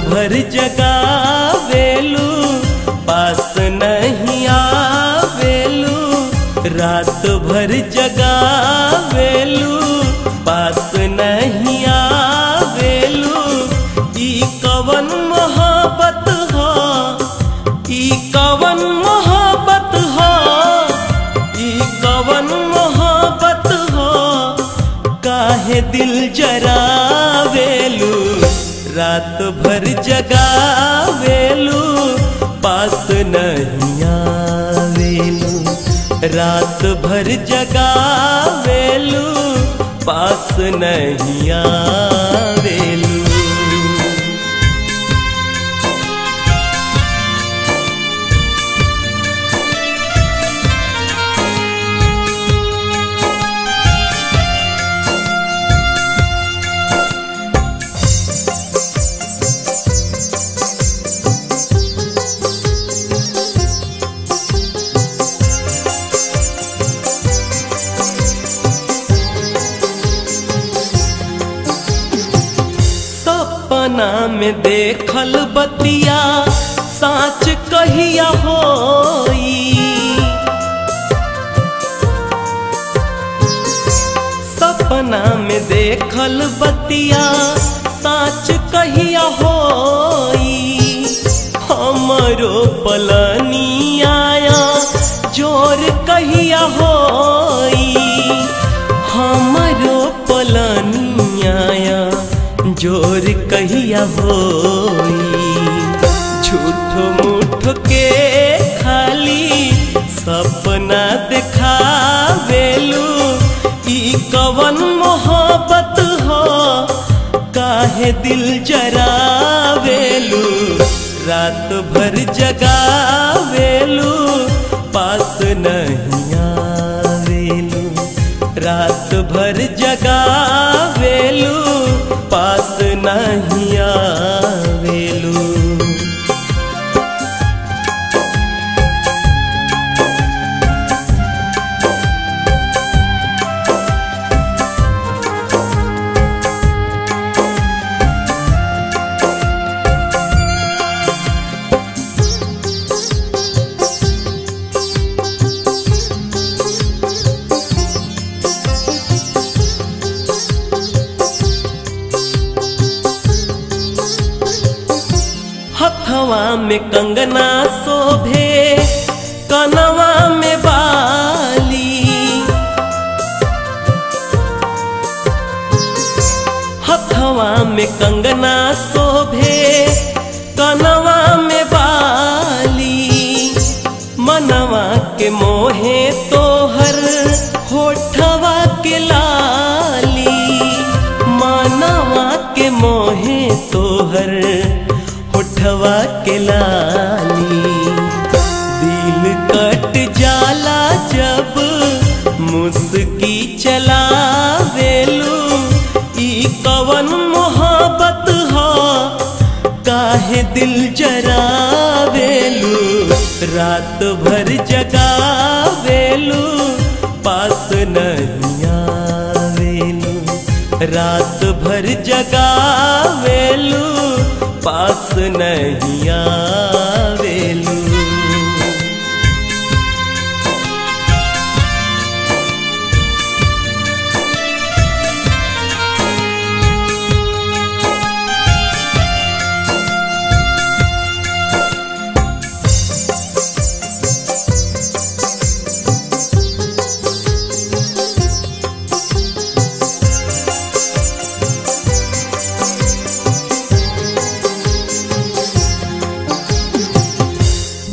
भर जगावेलू पास नहीं आवेलू, रात भर जगावेलू पास नहीं आवेलू। ई कवन मोहब्बत हो, ई कवन मोहब्बत हो, ई कवन मोहब्बत हो, काहे दिल जरावेलू। रात भर जगावेलू पास नहीं आवेलू, रात भर जगावेलू पास नहीं आवेलू। सपना में देखल बतिया साँच कहिया होई, सपना में देखल बतिया साँच कहिया होई। हमरो पलनिया जोर कहिया होई, हमरो पलनिया जोर कहिया होई। झूठ मूठ के खाली सपना दिखावेलू, ई कवन मोहब्बत हो, काहे दिल जरावेलू। रात भर जगावेलू पास नहीं आवेलू, रात भर जगावेलू पास नहीं आवेलू। हथवा में कंगना शोभे कनवा में बाली, हथवा में कंगना शोभे कनवा में बाली। मनवा के मोहे तोहर होठवा के लाली, मनवा के मोहे तोहर होठवा के लाली। दिल कट जाला जब मुस्की चलावेलू, ई कवन मोहब्बत हो, काहे दिल जरावेलू। रात भर जगावेलू पास नहीं आवेलू, रात भर जगावेलू पास नहीं आवेलू।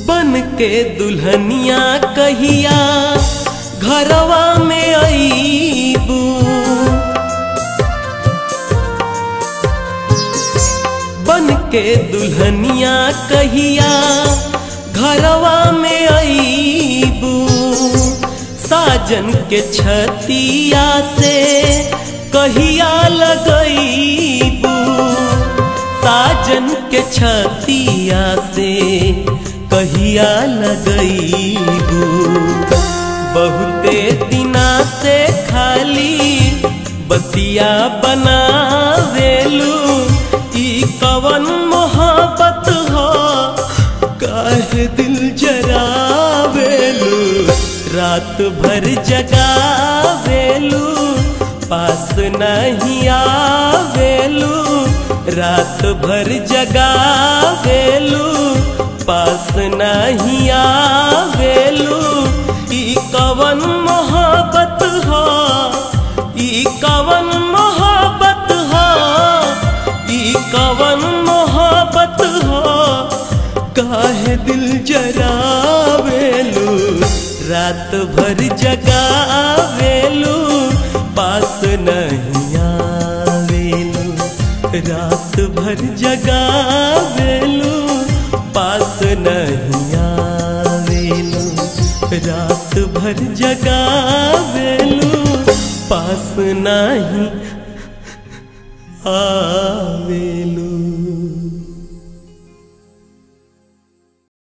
बन के दुल्हनिया कहिया घरवा में अईबू, बन के दुल्हनिया कहिया घरवा में अईबू। साजन के छतिया से कहिया लगईबू, साजन के छतिया से कहिया लगईबू। बहुते दिना से खाली बतिया बनावेलू, ई कवन मोहब्बत हो, काहे दिल जरावेलू। रात भर जगावेलू पास नहीं आवेलू, रात भर जगावेलू पास नहीं आवेलू। ई कवन मोहब्बत हो, ई कवन मोहब्बत हो, ई कवन मोहब्बत हो, काहे दिल जरावेलू। रात भर जगावेलू पास नहीं आवेलू, रात भर जगावेलू पास नहीं आवेलू, रात भर जगावेलू पास नहीं आ।